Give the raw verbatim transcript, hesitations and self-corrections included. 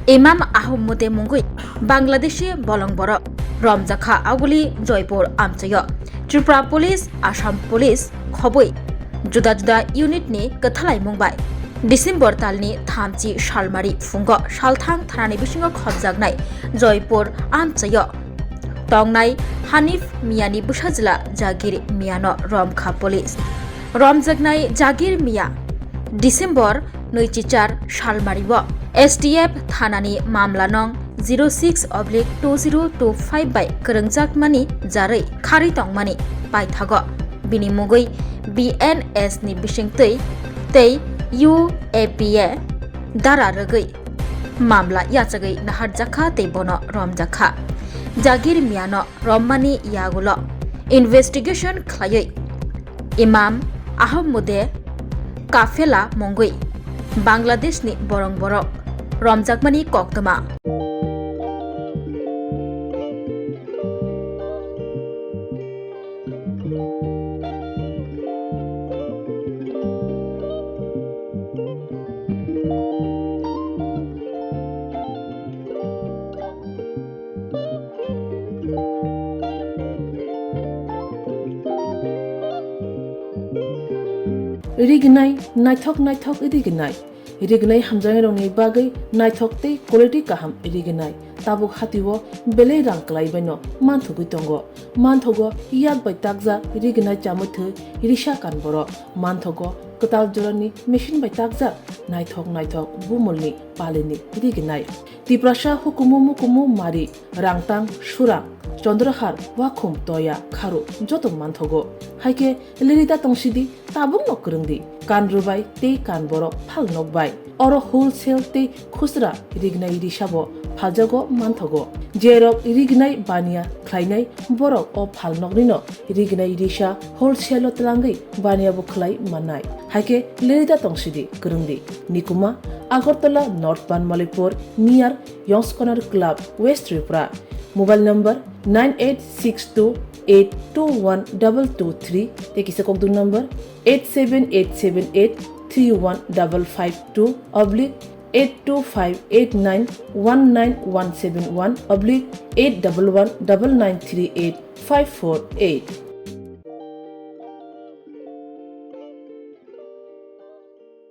Imam Ahmode mungwi Bangladeshi bolong borok romjakha aguli Joypur amchaio. Tripura Police, Assam Police khobwi juda juda unit ni kwthalaimung bai December talni thamchi salmari phungo salthang thanani bisingo khobjaknai Joypur amchaio tongnai Hanif Miyani bwsajla Jagir Miyano romkha police. Romjaknai Jagir Miya December nwichichar salmario S T F thanani mamla nong zero six oblique two zero two five bai kwrwngjakmani jarwi kharwi tongmani paithago bini mugwi B N S ni bisingtwi tei U A P A dara rwgwi mamla yachagwi naharjakha tei bono romjakha. Jagir Miyano rommani yagulo investigation khlaiwi Imam Ahmode Kafela mungwi Bangladeshni borong borok romjakmani koktwma. Rignai, naithok naithok rignai. Rignai hamjaknairokni bagwi naithok tei quality kaham rignai. Tabuk hatio belai rang kwlaibaino manthogwi tongo. Manthogo yak bai takjak rignai chamwi thwi risa kan borok. Manthogo kwtal jorani machine bai takjak naithok naithok bumulni palini rignai. Tiprasa hukumu mukumu mari, Rangtang, Surang, Chandrahar, Wakhum, Toya, Kharu joto manthogo. Haikhe lerida tongsidi, tabukno kwrwngdi. Kan rwbai tei kan borok phal nokbai. Oro wholesale tei khusra rignai risabo phaljago manthogo. Jerok rignai baniya khlainai borok o phalnoknino rignai risa wholesale-o twlangwi baniyabo khlai mannai. Haikhe lerida tongsidi kwrwngdi. Nikuma, Agartala North Banmalipur, near Yongskonar Club, West Tripura. Mobile number nine eight six two eight two one double two three tei kisa kokduk number eight seven eight seven eight three one double five two oblique eight two five eight nine one nine one seven one oblique eight double one double nine three eight five four eight.